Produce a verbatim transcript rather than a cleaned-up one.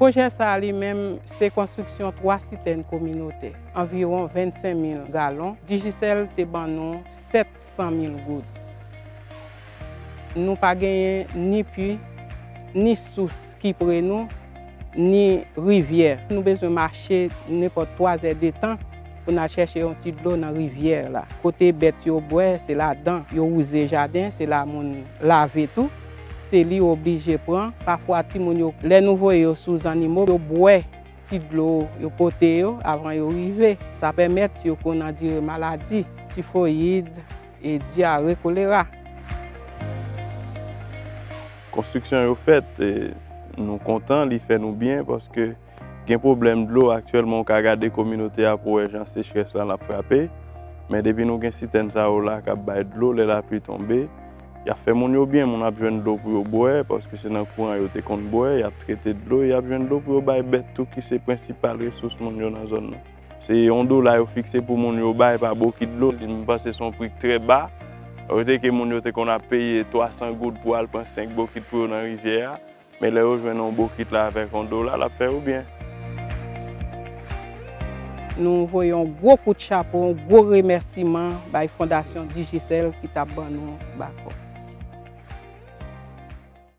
Pwojè sa a li menm se konstriksyon twa sitèn kominotè, anviwon vennsenk mil galon. Digicel te ban nou sèt san mil goud. Nou pa genyen ni pi, ni sous ki pre nou, ni rivyè. Nou bezwen mache nenpòt twa zè de tan pou n al chèche yon ti dlo nan rivyè la. Kote bèt yo bwè, se ladan yo wouze jaden, se la moun lave tou. Se li yo oblije pran. Pafwa, timoun yo, lè nou voye yo sou zannimo, yo bwè ti dlo yo pote yo avan yo rive. Sa pèmèt yo konn andire maladi, tifoyid, e dyare, kolera. Konstriksyon yo fèt, e nou kontan, li fè nou byen, paske gen pwoblèm dlo aktyèlman. Ou ka gade kominote a pou wè jan sechrès lan ap frape. Men depi nou gen sitèn sa yo la k ap bay dlo lè lapli tonbe, y ap fè moun yo byen, moun ap jwenn dlo pou yo bwè, paske se nan kouran yo te konn bwè, y ap trete dlo, y ap jwenn dlo pou yo bay bèt tou, ki se prensipal resous moun yo nan zòn nan. Se yon dola yo fikse pou moun yo bay pa bokit dlo. M panse se yon pri k trè ba. Olye ke moun yo te konn ap peye twa san goud pou al pran senk bokit pou yo nan rivyè a, men lè yo jwenn yon bokit la avèk yon dola, l ap fè yo byen. Nou voye yon gwo kout chapo, yon gwo remèsiman bay Fondasyon Digicel ki t ap ban nou bakòp.